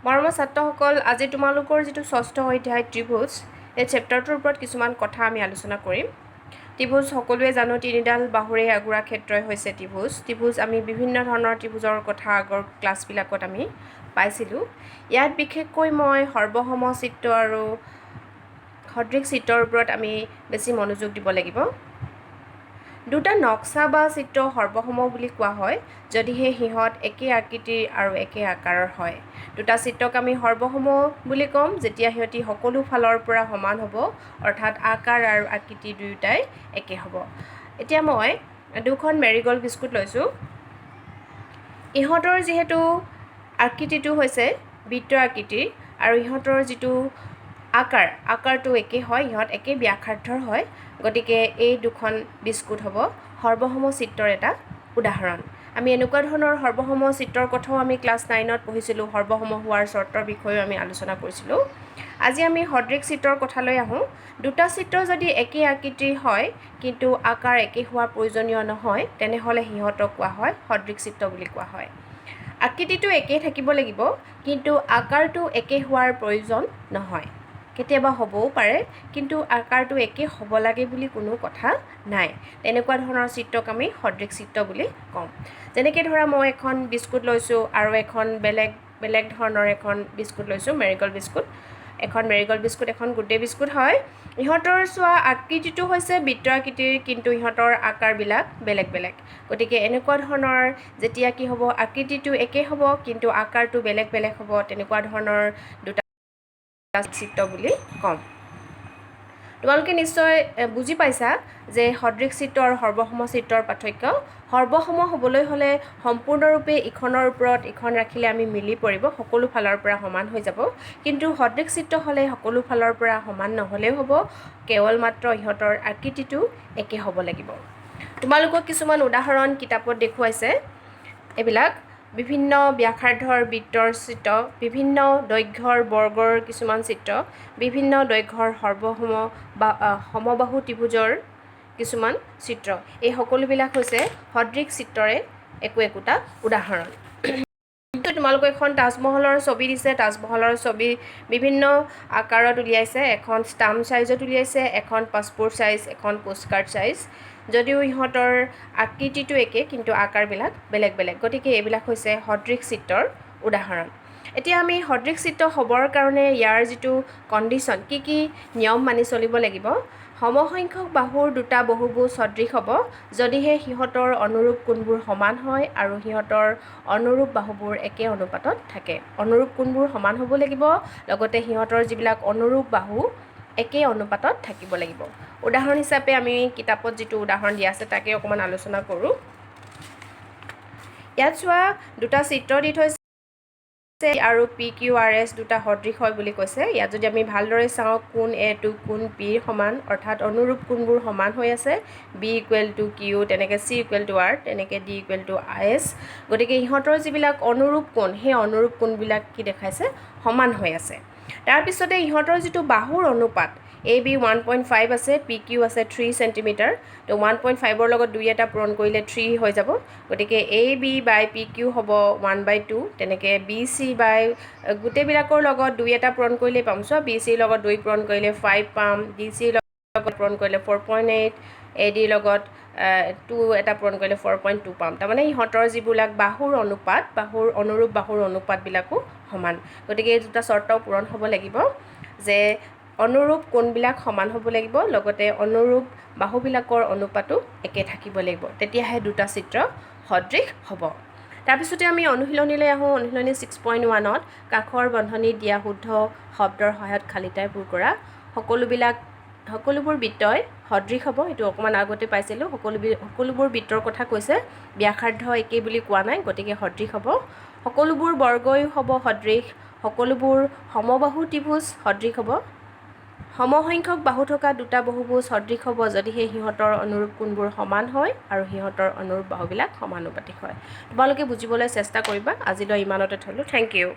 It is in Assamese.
মৰমৰ ছাত্ৰসকল, আজি তোমালোকৰ যিটো ষষ্ঠ অধ্যায় ত্ৰিভুজ, এই চেপ্টাৰটোৰ ওপৰত কিছুমান কথা আমি আলোচনা কৰিম। ত্ৰিভুজ সকলোৱে জানো, তিনিডাল বাহুৰে আগুৰা ক্ষেত্ৰই হৈছে ত্ৰিভুজ। ত্ৰিভুজ আমি বিভিন্ন ধৰণৰ ত্ৰিভুজৰ কথা আগৰ ক্লাছবিলাকত আমি পাইছিলোঁ। ইয়াত বিশেষকৈ মই সৰ্বসম চিত্ৰ আৰু সদৃশ চিত্ৰৰ ওপৰত আমি বেছি মনোযোগ দিব লাগিব। দুটা নক্সা বা চিত্ৰ সৰ্বসম বুলি কোৱা হয় যদিহে সিহঁত একে আকৃতিৰ আৰু একে আকাৰৰ হয়। দুটা চিত্ৰক আমি সৰ্বসম বুলি ক'ম যেতিয়া সিহঁতি সকলো ফালৰ পৰা সমান হ'ব, অৰ্থাৎ আকাৰ আৰু আকৃতি দুয়োটাই একে হ'ব। এতিয়া মই দুখন মেৰিগ'ল্ড বিস্কুট লৈছোঁ। ইহঁতৰ যিহেতু আকৃতিটো হৈছে বৃত্ত আকৃতিৰ আৰু ইহঁতৰ যিটো আকাৰ, আকাৰটো একে হয়, ইহঁত একে ব্যাসাৰ্ধৰ হয়। গতিকে এই দুখন বিস্কুট হ'ব সৰ্বসম চিত্ৰৰ এটা উদাহৰণ। আমি এনেকুৱা ধৰণৰ সৰ্বসম চিত্ৰৰ কথাও আমি ক্লাছ 9ত পঢ়িছিলোঁ। সৰ্বসম হোৱাৰ চৰ্তৰ বিষয়েও আমি আলোচনা কৰিছিলোঁ। আজি আমি সদৃশ চিত্ৰৰ কথালৈ আহোঁ। দুটা চিত্ৰ যদি একে আকৃতিৰ হয়, কিন্তু আকাৰ একে হোৱাৰ প্ৰয়োজনীয় নহয়, তেনেহ'লে সিহঁতক কোৱা হয় সদৃশ চিত্ৰ বুলি কোৱা হয়। আকৃতিটো একেই থাকিব লাগিব, কিন্তু আকাৰটো একে হোৱাৰ প্ৰয়োজন নহয়। কেতিয়াবা হ'বও পাৰে, কিন্তু আকাৰটো একে হ'ব লাগে বুলি কোনো কথা নাই। তেনেকুৱা ধৰণৰ চিত্ৰক আমি সদৃশ চিত্ৰ বুলি ক'ম। যেনেকৈ ধৰা, মই এখন বিস্কুট লৈছোঁ আৰু এখন বেলেগ বেলেগ ধৰণৰ এখন বিস্কুট লৈছোঁ, মেৰিগ'ল্ড বিস্কুট। এখন মেৰিগ'ল্ড বিস্কুট, এখন গুড ডে বিস্কুট হয়। ইহঁতৰ চোৱা, আকৃতিটো হৈছে বৃত্ত আকৃতিৰ, কিন্তু ইহঁতৰ আকাৰবিলাক বেলেগ বেলেগ। গতিকে এনেকুৱা ধৰণৰ যেতিয়া কি হ'ব, আকৃতিটো একে হ'ব কিন্তু আকাৰটো বেলেগ বেলেগ হ'ব, তেনেকুৱা ধৰণৰ দুটা চিত্ৰ বুলি ক'ম। তোমালোকে নিশ্চয় বুজি পাইছা যে সদৃশ চিত্ৰ আৰু সৰ্বসম চিত্ৰৰ পাৰ্থক্য। সৰ্বসম হ'বলৈ হ'লে সম্পূৰ্ণৰূপে ইখনৰ ওপৰত ইখন ৰাখিলে আমি মিলি পৰিব, সকলো ফালৰ পৰা সমান হৈ যাব। কিন্তু সদৃশ চিত্ৰ হ'লে সকলো ফালৰ পৰা সমান নহ'লেও হ'ব, কেৱল মাত্ৰ ইহঁতৰ আকৃতিটো একে হ'ব লাগিব। তোমালোকক কিছুমান উদাহৰণ কিতাপত দেখুৱাইছে। এইবিলাক বিভিন্ন ব্যাসাৰ্ধৰ বৃত্তৰ চিত্ৰ, বিভিন্ন দৈৰ্ঘ্যৰ বৰ্গৰ কিছুমান চিত্ৰ, বিভিন্ন দৈৰ্ঘ্যৰ সৰ্বসম বা সমবাহু ত্ৰিভুজৰ কিছুমান চিত্ৰ, এই সকলোবিলাক হৈছে সদৃশ চিত্ৰৰে একো একোটা উদাহৰণ। তোমালোকক এখন তাজমহলৰ ছবি দিছে। তাজমহলৰ ছবি বিভিন্ন আকাৰত উলিয়াইছে। এখন ষ্টাম্প চাইজত উলিয়াইছে, এখন পাছপৰ্ট চাইজ, এখন পোষ্টকাৰ্ড চাইজ। যদিও ইহঁতৰ আকৃতিটো একে, কিন্তু আকাৰবিলাক বেলেগ বেলেগ। গতিকে এইবিলাক হৈছে সদৃশ চিত্ৰৰ উদাহৰণ। এতিয়া আমি সদৃশ চিত্ৰ হ'বৰ কাৰণে ইয়াৰ যিটো কণ্ডিশ্যন, কি কি নিয়ম মানি চলিব লাগিব? সমসংখ্যক বাহুৰ দুটা বহুভুজ সদৃশ হ'ব যদিহে সিহঁতৰ অনুৰূপ কোণবোৰ সমান হয় আৰু সিহঁতৰ অনুৰূপ বাহুবোৰ একে অনুপাতত থাকে। অনুৰূপ কোণবোৰ সমান হ'ব লাগিব, লগতে সিহঁতৰ যিবিলাক অনুৰূপ বাহু একে অনুপাতত থাকিব লাগিব। উদাহৰণ হিচাপে আমি কিতাপত যিটো উদাহৰণ দিয়া আছে, তাকে অকণমান আলোচনা কৰোঁ। ইয়াত চোৱা, দুটা চিত্ৰ দি থৈছে আৰু পি কিউ আৰ এছ দুটা সদৃশ হয় বুলি কৈছে। ইয়াত যদি আমি ভালদৰে চাওঁ, কোণ এটো কোণ পিৰ সমান, অৰ্থাৎ অনুৰূপ কোণবোৰ সমান হৈ আছে। বি ইকুৱেল টু কিউ, তেনেকৈ চি ইকুৱেল টু আৰ, তেনেকৈ ডি ইকুৱেল টু এছ। গতিকে ইহঁতৰ যিবিলাক অনুৰূপ কোণ, সেই অনুৰূপ কোণবিলাক কি দেখাইছে? সমান হৈ আছে। তাৰপিছতে ইহঁতৰ যিটো বাহুৰ অনুপাত, এ বি 1.5 আছে, পি কিউ আছে 3 চেণ্টিমিটাৰ। তো 1.5ৰ লগত দুই এটা পূৰণ কৰিলে 3 হৈ যাব। গতিকে A B by P Q হ'ব 1/2। তেনেকৈ বি চি বাই, গোটেইবিলাকৰ লগত দুই এটা পূৰণ কৰিলেই পাম। চোৱা, বি চিৰ লগত দুই পূৰণ কৰিলে 5 পাম, ডি চিৰ লগত পূৰণ কৰিলে 4.8, এ ডিৰ লগত টু এটা পূৰণ কৰিলে 4.2 পাম। তাৰমানে ইহঁতৰ যিবিলাক বাহুৰ অনুপাত, বাহুৰ অনুৰূপ বাহুৰ অনুপাতবিলাকো সমান। গতিকে এই দুটা চৰ্ত পূৰণ হ'ব লাগিব যে অনুৰূপ কোণবিলাক সমান হ'ব লাগিব, লগতে অনুৰূপ বাহুবিলাকৰ অনুপাতো একে থাকিব লাগিব। তেতিয়াহে দুটা চিত্ৰ সদৃশ হ'ব। তাৰপিছতে আমি অনুশীলনীলৈ আহোঁ। অনুশীলনী 6.1ত কাষৰ বন্ধনীত দিয়া শুদ্ধ শব্দৰ সহায়ত খালী ঠাই পূৰ কৰা। সকলোবোৰ বৃত্তই সদৃশ হ'ব, এইটো অকণমান আগতে পাইছিলোঁ। সকলোবোৰ বৃত্তৰ কথা কৈছে, ব্যাসাৰ্ধ একেই বুলি কোৱা নাই। গতিকে সদৃশ হ'ব। সকলোবোৰ বৰ্গই হ'ব সদৃশ। সকলোবোৰ সমবাহু ত্ৰিভুজ সদৃশ হ'ব। সমসংখ্যক বাহু থকা দুটা বহুভুজ সদৃশ হ'ব যদিহে সিহঁতৰ অনুৰূপ কোণবোৰ সমান হয় আৰু সিহঁতৰ অনুৰূপ বাহুবিলাক সমানুপাতিক হয়। তোমালোকে বুজিবলৈ চেষ্টা কৰিবা। আজিলৈ ইমানতে থ'লোঁ। Thank U.